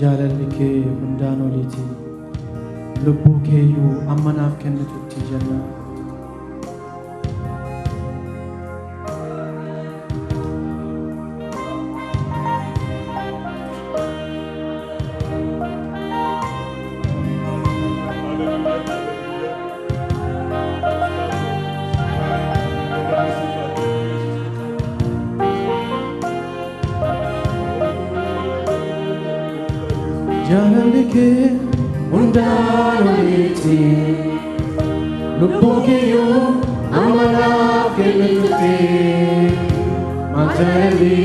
Jaalalli kee hundaan oliiti. Lubbuu keeyyuu amma naaf kennitutti jenna. Jaalalli kee hundaan oliiti. Lubbuu keeyyuu amma naaf kennitutti. Maal jaalalli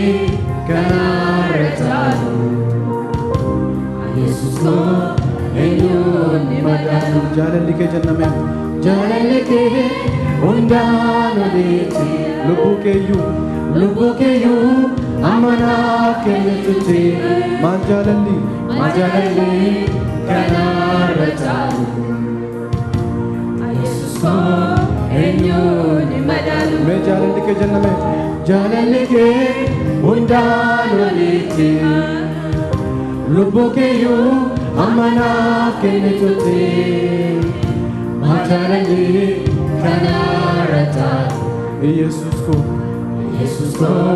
kanarra caalu? Yesus koo eenyuun ni madaalu? Jaalalli kee jenname. Jaalalli kee hundaan oliiti. Lubbuu keeyyuu, lubbuu keeyyuu amma naaf kennitutti. Maal jaalalli, maal jaalalli kanarra caalu? Yesus koo eenyuun ni madaalu? Mee jaalalli kee jenname. Jaalalli kee hundaan oliiti. Lubbuu keeyyuu amma naaf kennitutti. Maal jaalalli Kanarra caalu? Yesus koo. Yesus koo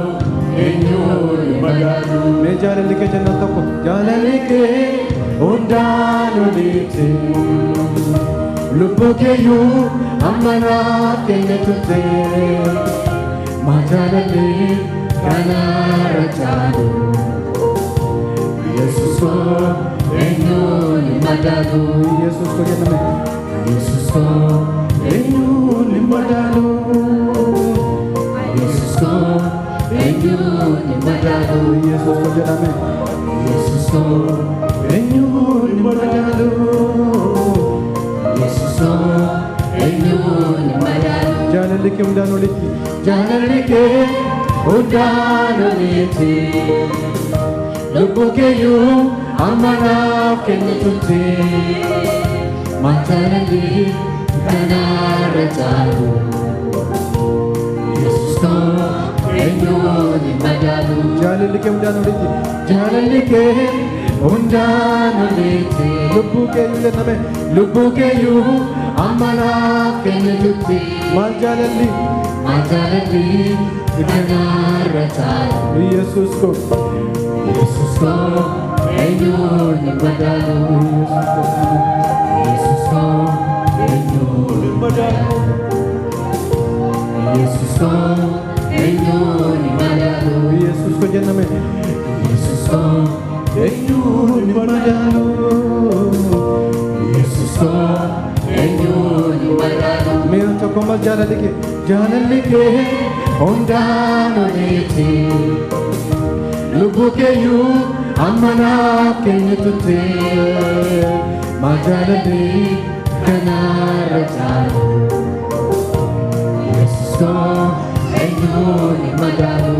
eenyuun ni madaalu? Mee jaalalli kee jennaan tokko. Jaalalli kee hundaan oliiti. Lubbuu keeyyuu amma naaf kennitutti. Maal jaalalli kanarra caalu? Yesus koo eenyuun ni madaalu? Yesus koo jenname. Yesus koo Eenyuun ni madaalu? Yesus koo eenyuun ni madaalu? Yesus koo jedhame. Yesus koo Eenyuun ni madaalu? Yesus koo eenyuun ni madaalu? Jaalalli kee hundaan olitti. Jaalalli kee hundaan olitti. Lubbuu keeyyuu amma naaf kennitutti. Maal jaalalli kanarra caalu? Yesus koo eenyuun ni madaalu? Jaalalli kee hundaan olitti. Jaalalli kee hundaan olitti. Lubbuu keeyyuu jenname. Lubbuu keeyyuu amma naaf kennitutti. Maal jaalalli? Maal jaalalli kanarra caalu? Yesus koo. Yesus koo eenyuun ni madaalu? Yesus koo. Yesus koo eenyuun ni madaalu? Yesus koo eenyuun ni madaalu? Yesus koo jenname. Yesus koo Eenyuun ni madaalu? Yesus koo eenyuun ni madaalu? Mee al tokko maal jaalalli kee? Jaalalli kee hundaan oliiti. Lubbuu keeyyuu amma naaf kennitutti. Maal jaalalli Kanarra caalu? Yesus koo eenyuun ni madaalu?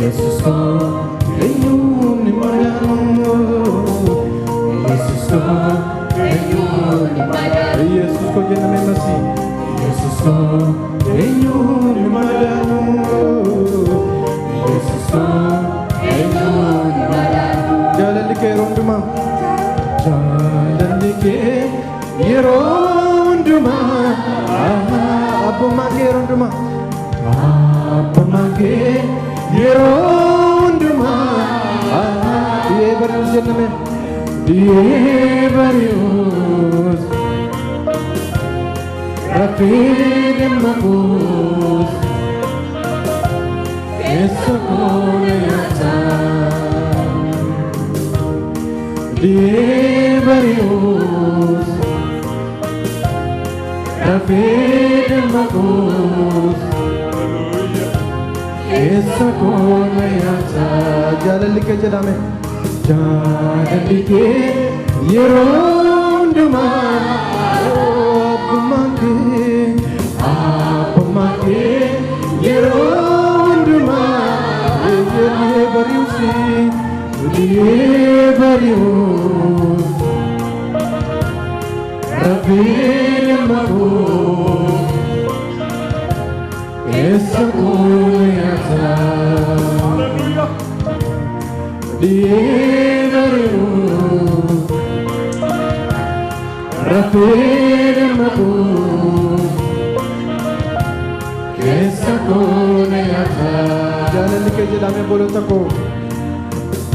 Yesus koo Eenyuun ni madaalu? Yesus koo eenyuun ni madaalu? Yesus koo jenname masi. Yesus koo Eenyuun ni madaalu? Yesus koo eenyuun ni madaalu? Jaalalli kee yeroo hundumaa. Jaalalli kee yeroo hundumaa. Abbummaan kee yeroo hundumaa. Abbummaan kee yeroo hundumaa. Dhi'ee bari'us jenname. Dhi'ee bari'us. Rafee dammaquus. Keessa koo na nyaata. Dhi'ee bari'us. Rafee dammaquus. Keessa koo na nyaata. Jaalalli kee jedhame. Jaalalli kee yeroo hundumaa. Abbummaan kee, abbummaan kee yeroo hundumaa. Dhi'ee bari'us, dhi'ee bari'us. Rafee dammaquus. Keessa koo na nyaata. Dhi'ee bari'u rafee dammaqu keessa koo na nyaata. Jaalalli kee jedhamee obboloota koo.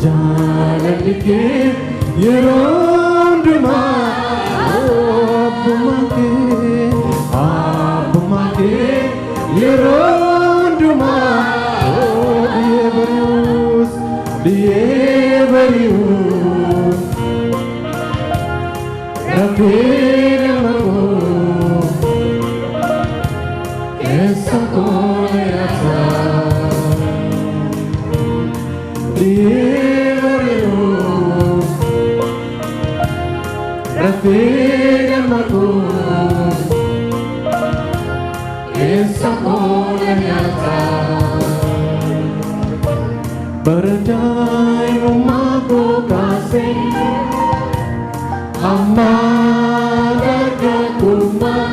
Jaalalli kee yeroo hundumaa abbummaan kee abbummaan kee yeroo hundumaa dhi'ee bari'us dhi'ee bari'us rafee dammaqu keessa koo na nyaata. Dhi'ee bari'u rafee dammaqu keessa koo na nyaata. Bara daa'imummaa koo kaasee hamma dargaggummaa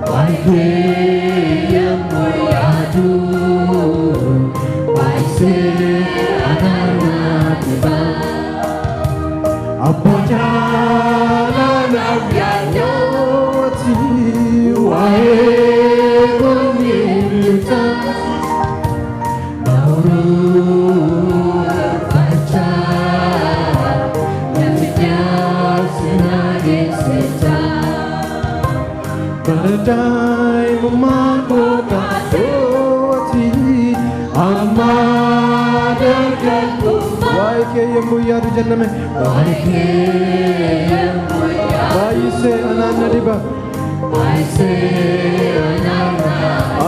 baay'ee yommuu yaadu baay'isee anaan dhiba. Abbaa jaalalaaf yaaddooti waa'ee goonii na ururfachaa bara daa'imummaa koo kaaseeti amma dargaggummaa waa'ee kee yommuu yaadu jenname waa'ee kee baay'isee anaan na dhiba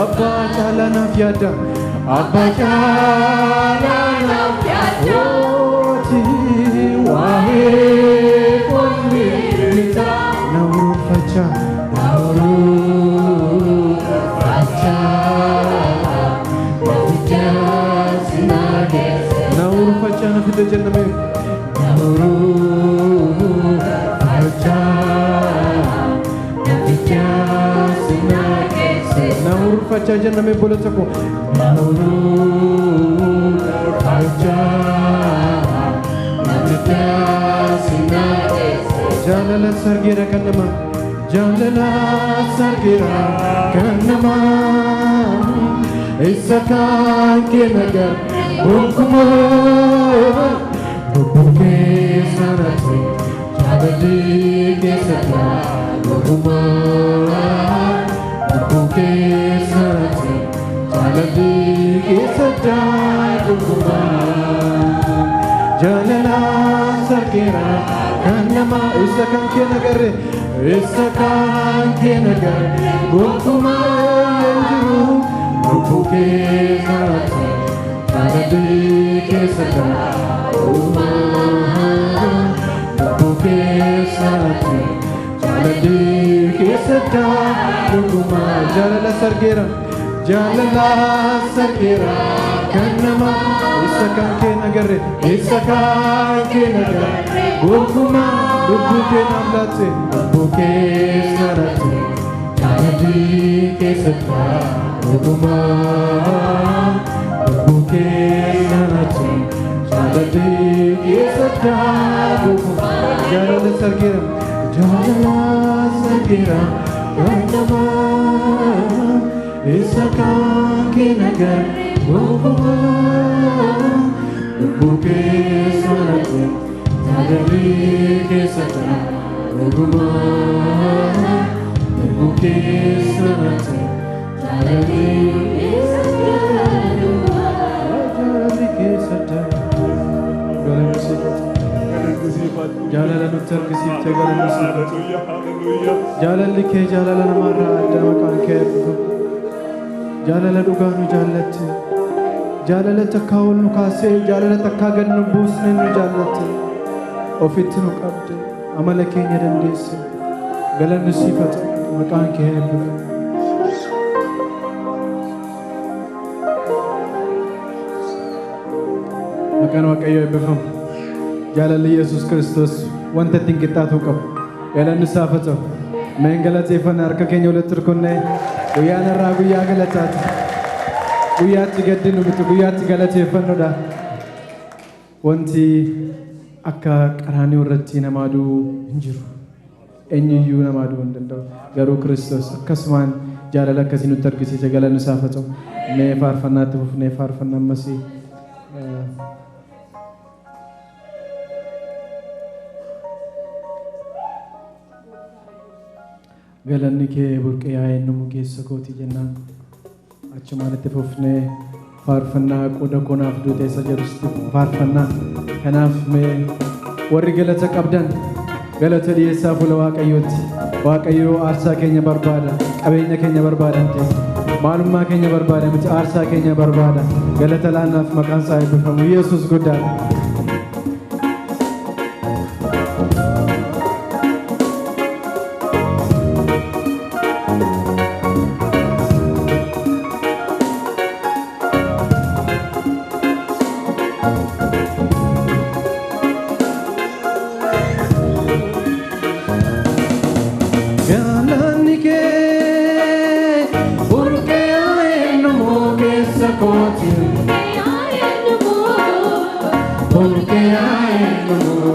abbaa caalaa naaf yaadda abbaa caalaa naaf yaaddooti waa'ee qonni na ururfachaa na ururfachaa na ururfachaa na fide jenname na ururfachaa na ururfachaa jenname obboloota koo na ururfachaa jaalala sargeera kan nama jaalala sargeera kan nama isa kan kee nagar gonkumaa lubbuu keessa natti jaalalli keessa gonkumaa lubbuu keessa natti jaalalli keessa gonkumaa jaalala sargeera kan nama isa kan kee nagarre isa kan kee nagarre gonkumaa hin jiru lubbuu keessa natti jaalalli keessa gonkumaa lubbuu keessa natti jaalalli keessa gonkumaa jaalala sargeera jaalala sargeera kan nama isa kan kee nagarre isa kan kee nagarre gonkumaa lubbuu kee naaf laatte lubbuu keessa natti jaalalli keessa gonkumaa lubbuu keessa natti jaalalli keessa gonkumaa jaalala sargeera jaalala sargeera kan nama isa kan kee nagarre gonkumaa lubbuu keessa natti jaalalli keessa gonkumaa lubbuu keessa natti jaalalli keessa jaalala nutti argisiiftee galanni siif haa ta'u. Jaalalli kee jaalala namarraa adda maqaan kee eebbifamu. Jaalala dhugaa nu jaallatte. Jaalala takkaa ol nu kaasee jaalala takkaa gad nu buusne nu jaallatte. Ofitti nu qabde amala keenya dandeesse. Galanni siif haa ta'u maqaan kee eebbifamu. Maqaan Waaqayyoo eebbifamu. Jaalalli Yesuus Kiristoos wanta ittiin qixxaatuu qabu. Galanni isaaf haa ta'u. Meen galateeffanna harka keenya walitti rukunnee guyyaan irraa guyyaa galataati. Guyyaatti gaddinu miti guyyaatti galateeffannudha. Wanti akka qaraanii irratti nama aduu hin jiru. Eenyuyyuu nama aduu hin danda'u. Garuu Kiristoos akkasumaan jaalala akkasii nutti argisiise galanni isaaf haa ta'u. Mee faarfannaatti fufnee faarfanna ammasii. Galanni kee burqee yaa'een nu keessa kooti jennaan. Achumaan itti fufnee faarfannaa qooda koonaaf duute isa jedhutti faarfannaa. Kanaaf mee warri galata qabdan galata dhiyeessaa fuula Waaqayyootti. Waaqayyoo aarsaa keenya barbaada, qabeenya keenya barbaada miti. Maalummaa keenya barbaada miti, aarsaa keenya barbaada. Galata laannaaf maqaan isaa eebbifamu. Yesuus guddaadha. Galanni kee burqee eenyummoo keessa kooti. Burqee eenyummoo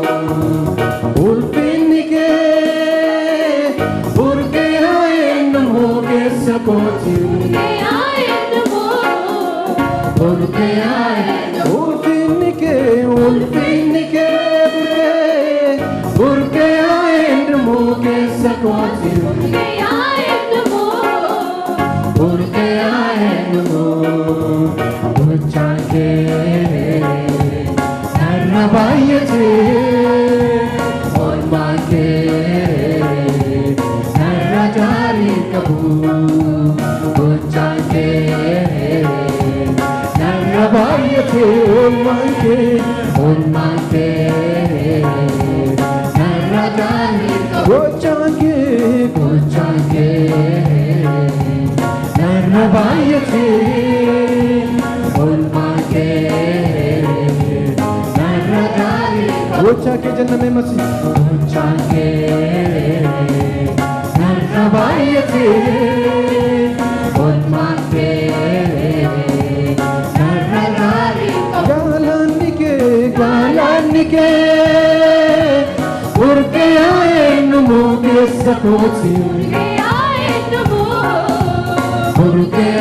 ulfinni kee burqee eenyummoo keessa kooti. Burqee ulfinni kee burqee eenyummoo keessa kooti. Burqee eenyummoo gochaan kee narra baay'atee oolmaan kee narra gaarii qabu gochaan kee narra baay'atee oolmaan kee narra gaarii qabu gochaan kee narra baay'atee oolmaan kee narra gaarii qabu gochaa kee jennamee masi gochaan kee narra baay'atee oolmaan kee narra gaarii qabu galanni kee burqee eenyummoo keessa kooti. Burqee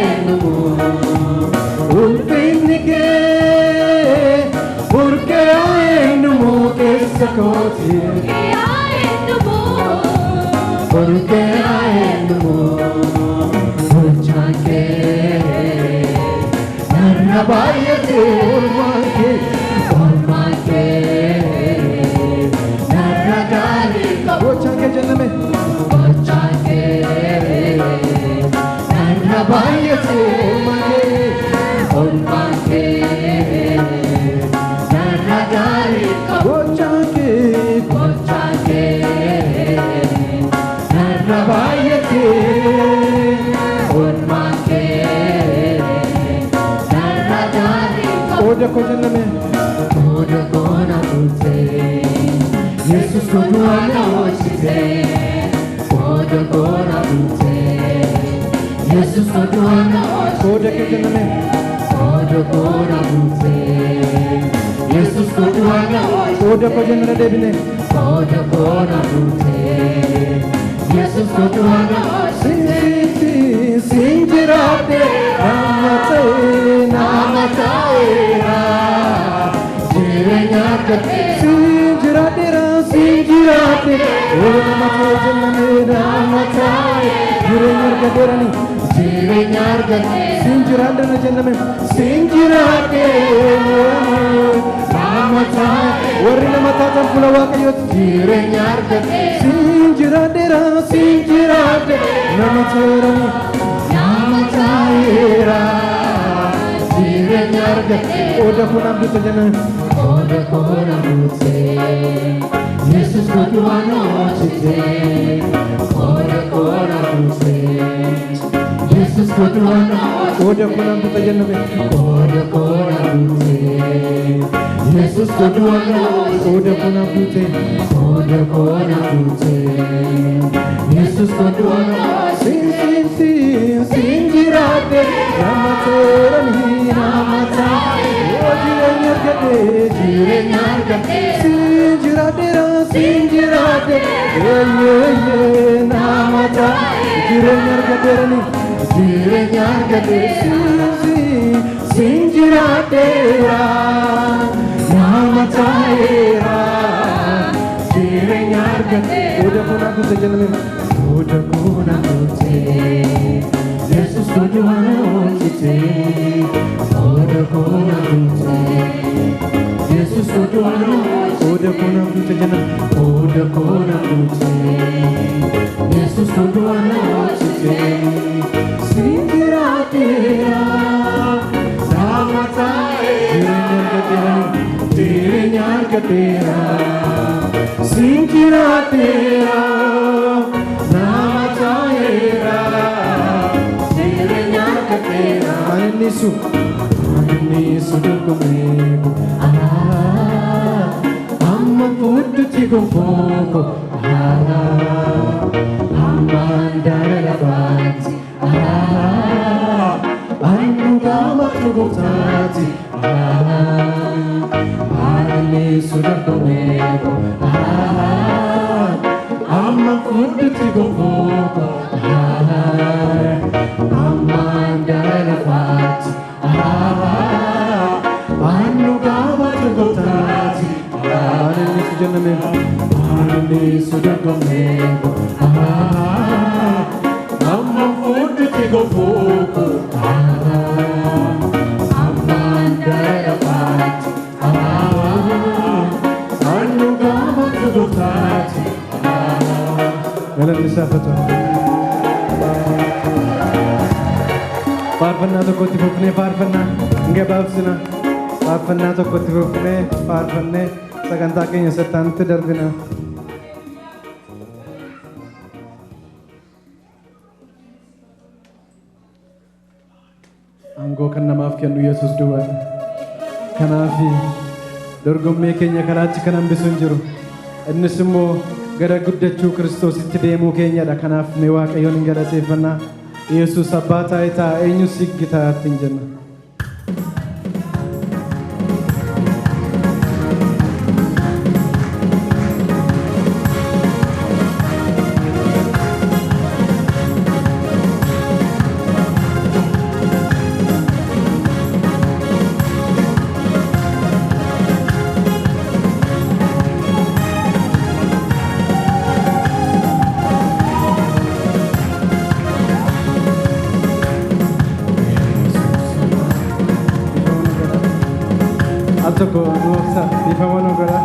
eenyummoo ulfinni kee burqee eenyummoo keessa kooti. Burqee eenyummoo gochaan kee narra baay'atee oolmaan kee narra gaarii qabu gochaan kee jenname gochaan kee narra baay'atee oolmaan kee narra gaarii qabu gochaan kee narra baay'atee oolmaan kee narra gaarii qabu qooda koo jenname qooda koo na bultee Yesus du'a na oolchitee qooda koo na bultee Yesus du'a na oolchitee qooda kee jenname qooda koo na bultee Yesus du'a na oolchitee qooda koo jenname deebine qooda koo na bultee Yesus du'a na oolchitee siin jiraadhe nama ta'eera jireenya argadhe siin jiraadheera siin jiraadhe nama ta'e jenname nama ta'e jireenya argadheerani jireenya argadhe siin jiraadhana jenname siin jiraadhe nama ta'e warri nama taatan fuula Waaqayyooti jireenya argadhe siin jiraadheera siin jiraadhe nama ta'eerani nama ta'eera jireenya argadhe qooda koo naaf duute jenname qooda koo naaf duute Yesus du'a na oolchitee qooda koo naaf duute Yesus du'a na qooda koo naaf duute jenname qooda koo naaf duute Yesus du'a na qooda koo naaf duute qooda koo naaf duute Yesus du'a na siin jiraadhe nama ta'eerani nama ta'e jireenya argadhe Jireenya argadheera. Siin jiraadheera, siin jiraadheera. Eeyyee nama taa'e. Jireenya argadheera ni. Jireenya argadheera. Siin jiraadheera. Nama taa'eera. Jireenya argadheera. Oda kuna guute jenname. Oda kuna guute. Yesus du'a oolchite. Oda kuna guute. Yesus du'a oda kuna guute jenname. Oda kuna guute. Yesus du'a oolchite. Siin jiraadheera. Nama taa'eera. Jireenya argadheera. Siin jiraadheera. Nama taa'eera. Jireenya argadheera. Annisu, annisu dorgommeeku. Amma fuddutti gonfooko. Amma handaara lafaati. Annu gaamatu gooftaati. Annisu dorgommeeku. Amma fuddutti gonfooko. Amma handaara lafaati. Annu gaamatu gooftaati. Annisu jenname. Annisu dorgommeeku. Amma fuddutti gonfooko. Amma handaara lafaati. Annu gaamatu gooftaati. Galanni isaaf haa ta'u. Faarfannaa tokkotti fufnee faarfannaa hin gabaabsina. Faarfannaa tokkotti fufnee faarfannee sagantaa keenya sattaanitti darbina. Aangoo kan namaaf kennu Yesuus duwwaadha. Kanaaf dorgommii keenya karaatti kan hambisu hin jiru. Innis immoo gara guddachuu Kiristoositti deemuu keenyadha. Kanaaf mee Waaqayyoon hin galateeffannaa. Yesuus abbaa taayitaa eenyu si gitaa ittiin jenna. Al tokko nu obsa, dhiifama nu godha.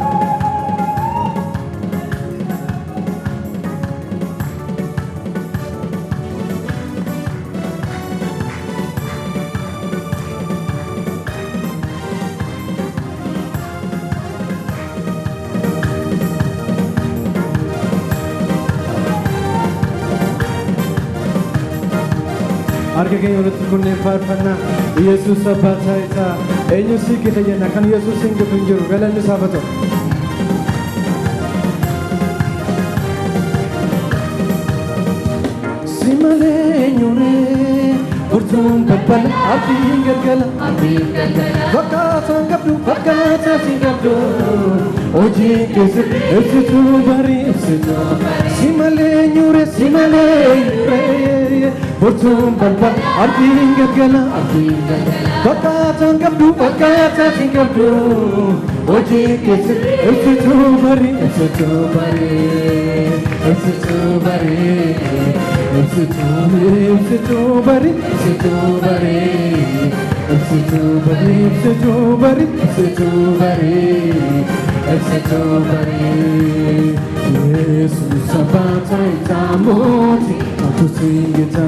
Harka keenya walitti kunneen faarfannaa. Yesuus abbaa taayitaa eenyu si gita jenna. Kan Yesuus hin gitu hin jiru. Galanni isaaf haa ta'u. Si malee eenyuree furtuun balbala abdiin galgala. Abdiin galgala. Fakkaataan qabdu fakkaataa siin qabdu. Hojii keessa ibsituu barii ibsituu. Si malee eenyuree si malee eenyuree furtuun balbala abdiin galgala. Abdiin galgala. Fakkaataan qabdu fakkaataa siin qabdu. Hojii keessa ibsituu barii ibsituu barii ibsituu barii ibsituu ibsituu barii Ibsituu barii. Ibsituu barii. ibsituu barii Ibsituu barii. Ibsituu barii. Yesuus abbaa taayitaa mootii maaltu si gita.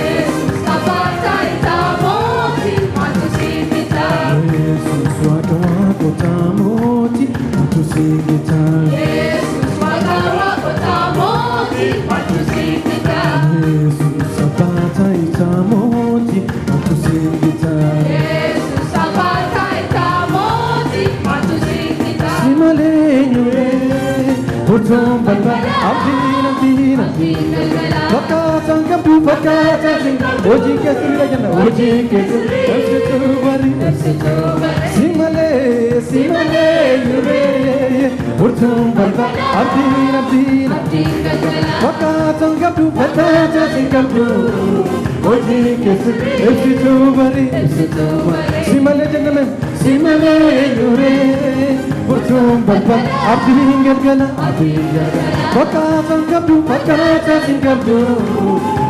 Yesuus abbaa taayitaa mootii maaltu si gita. Yesuus waaqa waaqotaa mootii maaltu si gita. Yesuus waaqa waaqotaa mootii maaltu si gita. Yesuus abbaa taayitaa mootii maaltu si gita. Yesuus abbaa taayitaa mootii maaltu si gita. Si malee eenyuree furtuun balbala abdiin abdiin Abdiin galgala. Fakkaataan qabdu fakkaataa siin hojii keessa jenna hojii keessa ibsituu barii Ibsituu barii. Si malee si malee eenyuree furtuun balbala abdiin abdiin Abdiin galgala. Fakkaatan qabdu fakkaataa hin qabdu hojii keessa ibsituu barii Ibsituu barii. Si malee jenname si malee eenyuree furtuun balbala abdiin galgala Abdiin galgala. Fakkaatan qabdu fakkaataa hin qabdu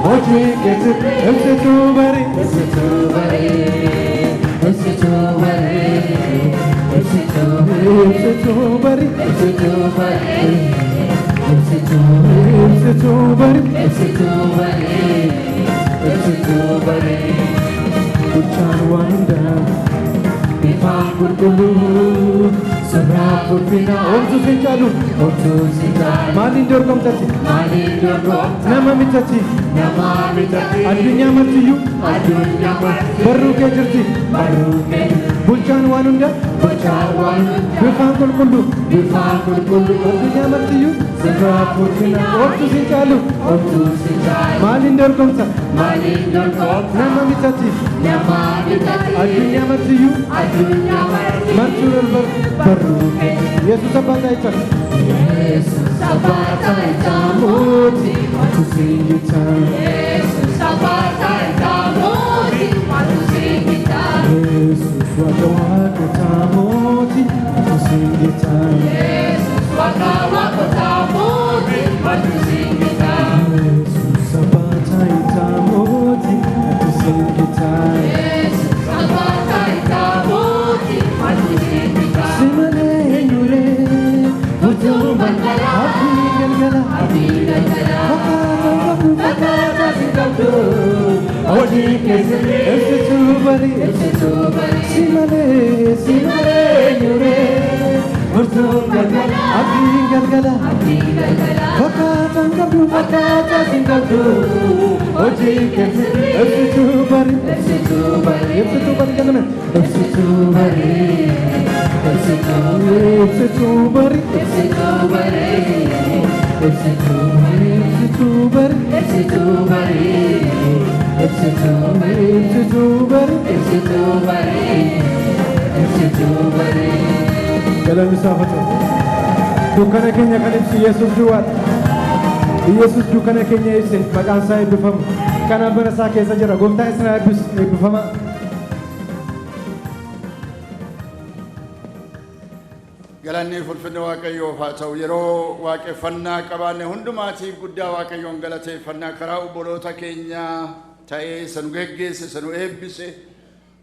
hojii keessa ibsituu barii Ibsituu barii. Ibsituu barii. Ibsituu barii. Ibsituu barii Ibsituu barii. Ibsituu Ibsituu barii Ibsituu barii. Ibsituu barii. Bulchaan waan hundaa bifaan qulqulluu sirraa ulfina homtuu sin caalu Homtuu si caalu. Maaliin dorgomtati Maaliin dorgomta? Nama mitati Nama bitati. Addunyaa martiyyuu Addunyaa marti. Barruu kee jirti Barruu kee. Bulchaan waan hundaa Bulchaan waan hundaa. Bifaan qulqulluu Bifaan qulqulluu. Addunyaa martiyyuu sirraa ulfina homtuu sin caalu Homtuu si caalu. Maaliin dorgomta Maaliin dorgomta? Nama bitati Nama bitati. Addunyaa martiyyuu Addunyaa marti. Martuu ol barruu kee Yesuus abbaa taa'ichaa Yesus abbaa taayitaa mootii. Maaltu sigitaa Yesus abbaa taayitaa mootii. Maaltu sigitaa? Yesus waaqa waaqotaa mootii maaltu sigitaa Yesus waaqa waaqotaa mootii. Maaltu sigitaa? Yesus abbaa taayitaa mootii maaltu sigitaa Yesus abbaa taayitaa mootii. Maaltu sigitaa? Si malee eenyuree Furtuun balbala. Abdiin galgala Abdiin galgala. Fakkaataa qabdu Fakkaataa si qabdu. Hojii keessa ibsituu barii Ibsituu barii. Si malee si malee eenyuree furtuun balbala abdiin galgala Abdiin galgala. Fakkaataan qabdu fakkaataa sin qabdu hojii keessa ibsituu barii Ibsituu barii. Ibsituu barii jenname Ibsituu barii. Ibsituu ibsituu barii Ibsituu barii. Ibsituu barii. Ibsituu barii Ibsituu barii. Ibsituu barii. Ibsituu barii Ibsituu barii. Ibsituu barii. Galanni isaa haa ta'u. Dukkana keenya kan ibsu Yesuus duwwaadha. Yesuus dukkana keenya ibse maqaan isaa eebbifamu. Kanaaf mana isaa keessa jira. Gooftaan isin haa eebbisu. Eebbifamaa. Galanni ulfinni Waaqayyoof haa ta'u. Yeroo waaqeffannaa qabaanne hundumaatiif guddaa Waaqayyoon galateeffannaa karaa obboloota keenyaa ta'ee isa nu geggeesse, isa nu eebbise,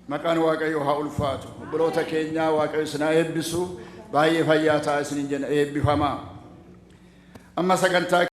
maqaan Waaqayyoo haa ulfaatu. Obboloota keenyaa Waaqayyo isin haa eebbisu. Baay'ee fayyaa ta'a isiniin jenna, eebbifamaa. Amma sagantaa